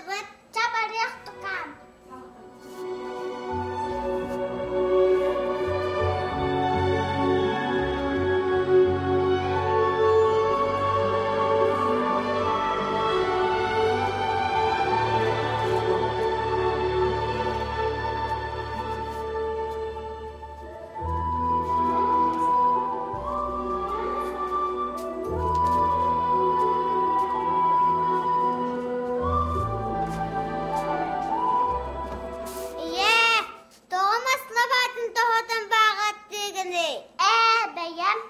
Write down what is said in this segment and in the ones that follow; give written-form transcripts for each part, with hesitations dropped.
Бардыбыт, ча барыах тукаам. Ийээ, тоҕо маслабаатын тоһутан бааҕаттыыгыный? Ээ, бэйэм.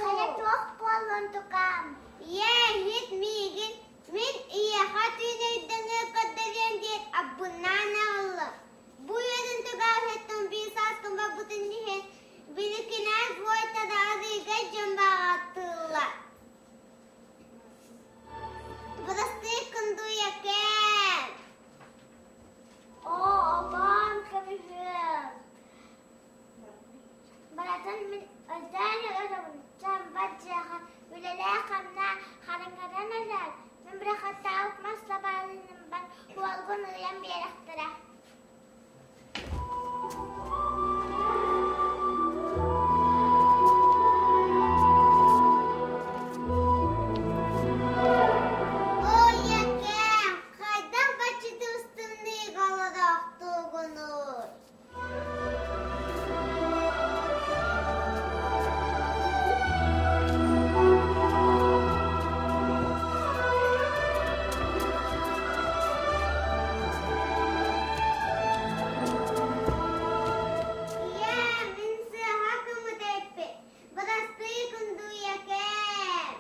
Хайа туох буоллун тукаам? Ийээ, иһит миигин мин ийэхэ түүн өйдөнүө көрдөрүөн диэн аббынаан аҕалла. Бу үөрэн тыгааһыттан биир сааскын барбытын иһин, били кинээс буойтара арыыга дьон баҕаттыыллар. Бырастыы кындуйакээн! Оо, обоон көмүһүөм! Барытын мин өйдөөн олоробун, дьоммор дьиэҕэ үлэлээ-хамнаа, хараҥадан эрээр, мин бырахаттаабыт мас лабаалыным бар, уолгун ыйан биэрэхтэрэ. Ой, якэм, хайдах баччыты устунныыга олороохтуугунуй? Ийээ, мин сыаһа кымыт эппит, бырастыы кундуйакэм.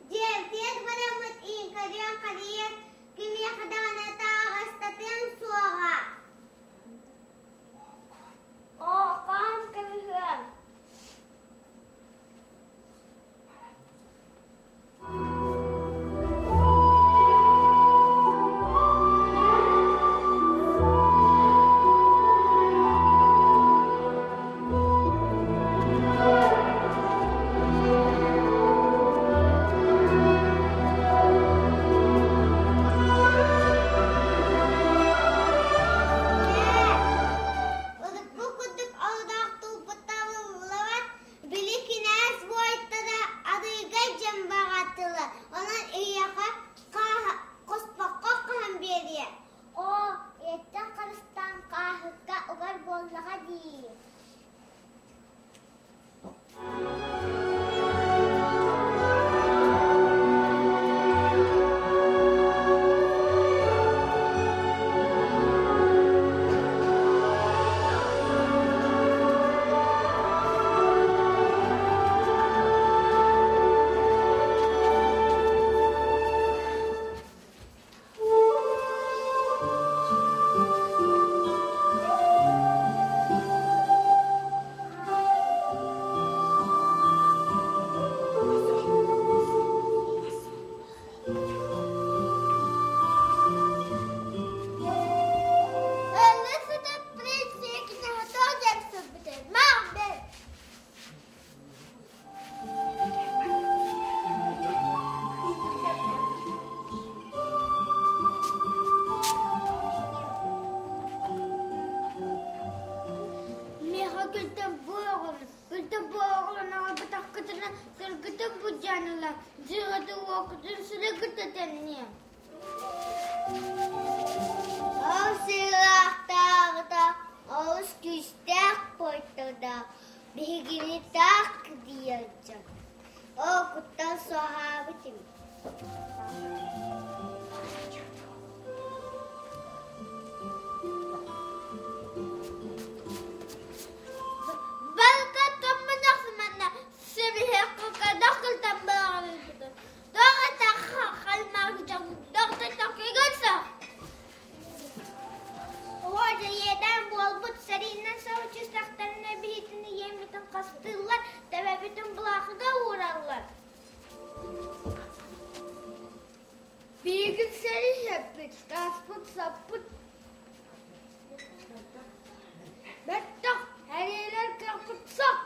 Дьиэбитигэр бараммыт иҥкэрийэн харыйан, кимиэхэ даҕаны таһаҕастатыам суоҕа. Оо, хаан көмүһүөм. Урукку курдук олорох туппуталлыбат, били кинээс буойтара арыыга дьон баҕатылар, онон эйиэхэ хоспоххо хаһан биэриэ. Оо, ийэттэн харыстаан хааһыкка угар буоллаҕа дии. Миэхэ күлтэн буоҕун, күлтэн буоҕун оҕорбутаххытына сыргытын будьаан ыла, дьиэҕитин-уоккутун сырыгыта тэнниэм. Ол сыылаахтааҕыта олус күүстээх буолтада биһигини таах кыдыйар дьон. Ол куттал суоһаабыт ини. Балка томмунахсыманна Иэдээн буолбут сэриинэн соһуччустахтарына биһитини иэммитин хастыыллар, төбөбүтүн былаахыга уураллар. Эппит, таспыт-саппыт Бэттэх эриэлэр кыахпыт суох.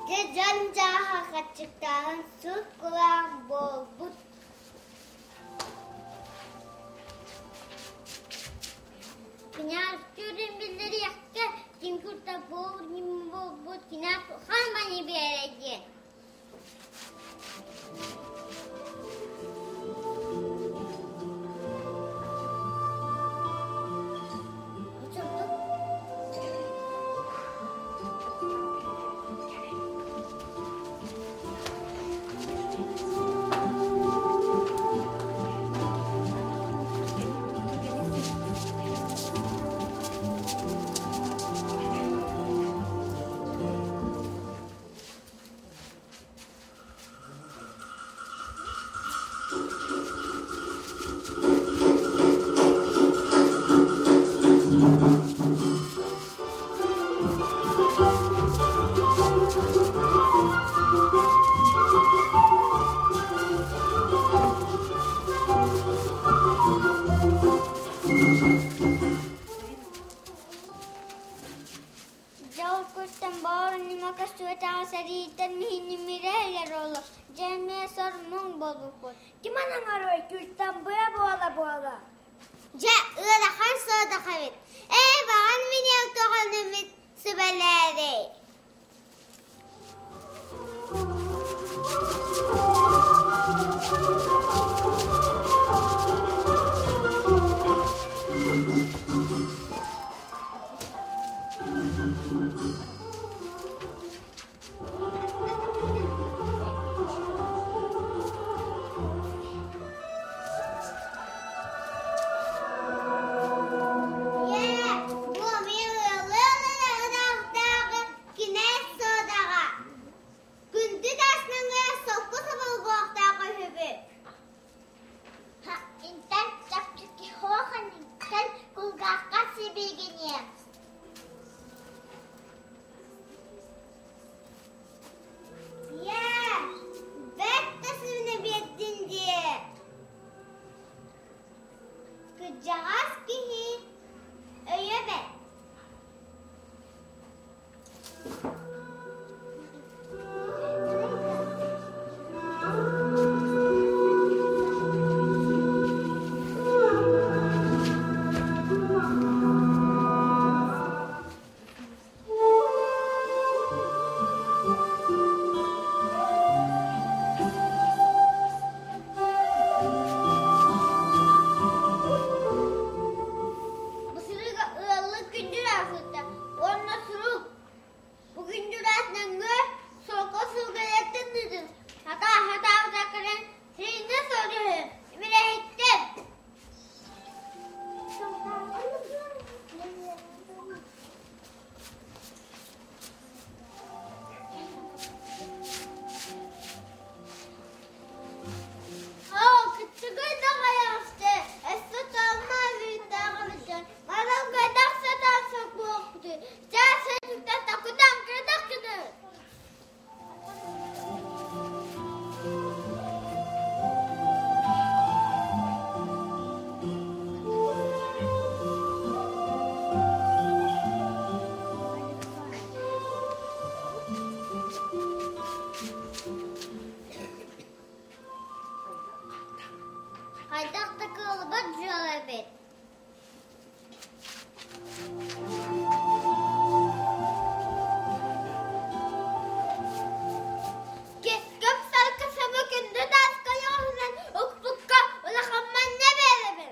Дьэ дьон дьааһа хаччыктааһын сут-кулаах буолбут. Кинээс түүрүн биллэриэххэ, ким куртах буолбут, кинээс хааманы биэрэ диэн. Дьол куртан боорунньума көстүбэтэҕэ сэрииттэн миһинньимирэ оло, дьэ эмиэ сор муҥ буолбуппут. Ким анаҥарой күлтэн быа буола-буола. Дьэ, ыарахан содох эбит. Ээ, баҕан миниэл тоҕонуммут сүбэлээрэй. Ийээ, бу мин ыаллыы кинээс суодаҕа. Күндү тасныҥы солко соболгуохтаах үһүбүт. Интэн чэпчэки хооханиттан кулгаахха сибигиниэ. Ийээ, бэрт да сүүнэ биэрдин диэ. Кырдьаҕас киһи өйө бэрт. Бу сырыыга ыаллыы күндү аахсыта уонна сурук Бу күндү нөҥүө солко сылгылартан ыытын хатаа-хатаабыта кэлэн сиринэ сылдьыһы имирэһиттэр. Оо, кыччыгый да хайаҕасты, өссө тоҥмо өлүүттээҕимитин, манан хайдах сатаан сокуохпутуй, чаас өтүктэн такутан кыдах гыныы. Хайдах да кыаллыбат дьыала эбит. Көп саркы сабы күндү тааска йоҕунан укпукка улахамман не биэрэбин.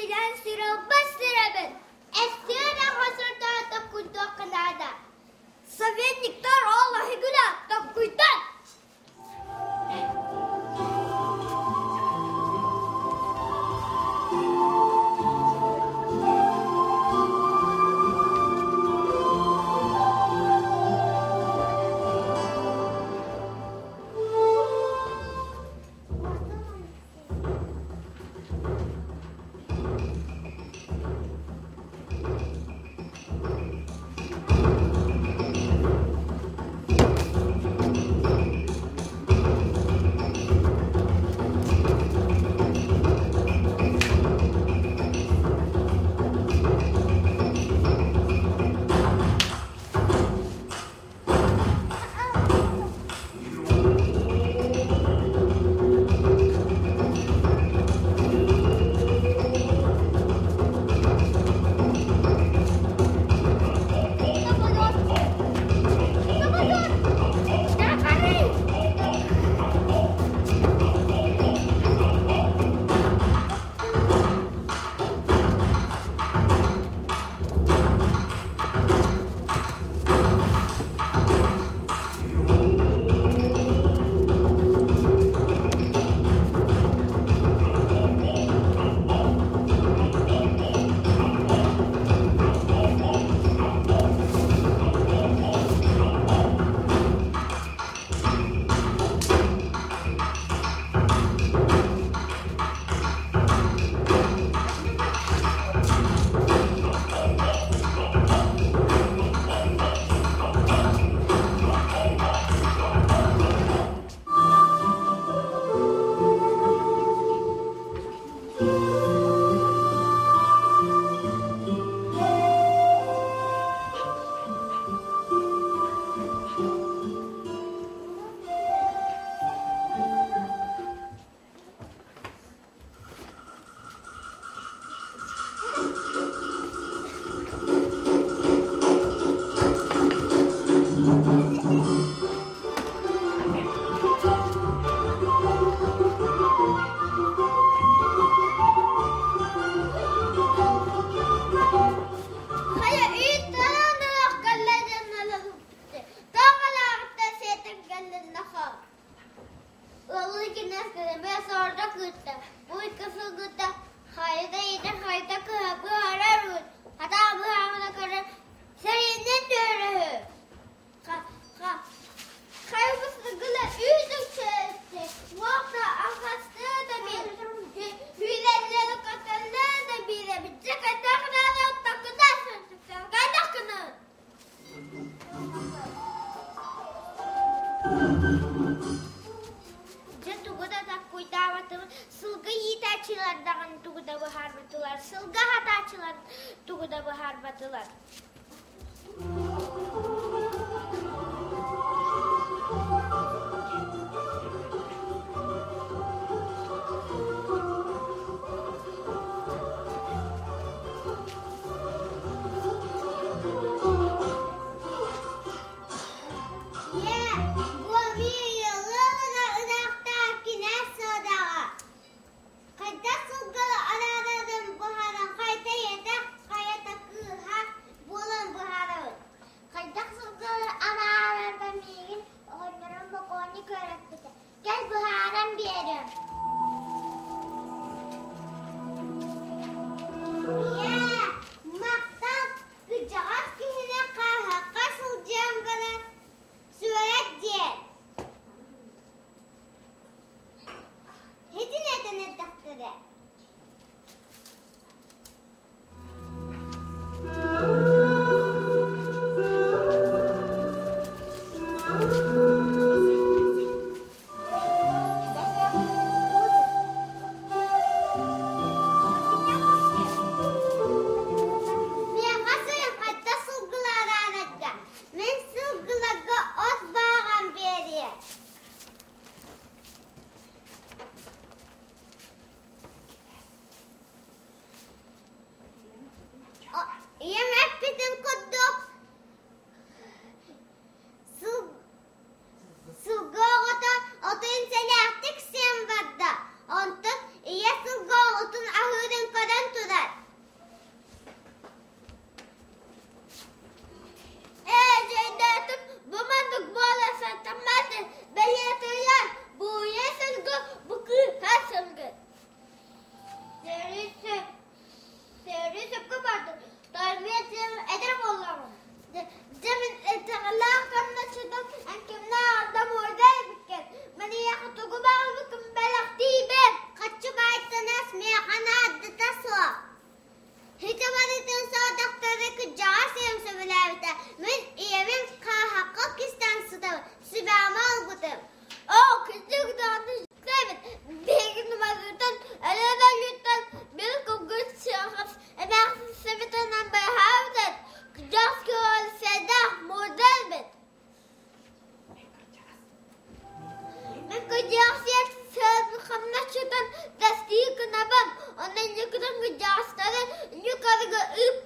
Киирэн сыралбас сирэбин, эстиэн аҕа токкуйдуохха наада. Советниктар ол аһыгына токкуйтан! Хайа Дьэ тугу да таккуйдаабатым, сылгы иитээччилэр даҕаны тугу да быһаарбатылар, сылгы аһатааччылар тугу да быһаарбатылар. Ийээ, буомуйа ыалына ыраахтаах кинээс сыадаҕа. Хайдах сылгы араарарын быһааран хайта ийэтэ, хайата кыыһа буолан быһаарабыт. Хайдах сылгы араарарга миигин оҕонньорум бокуонньук үөрэппитэ. Кэл быһааран биэриэм. Ийээ, махтал Кырдьаҕас киһини хааһахха сылдьыам гына сүөрэт диэн. Итин этэн эрдэхтэрэ. Махтанабын, онно инникитин кырдьаҕастары инник арыгы ыыппат.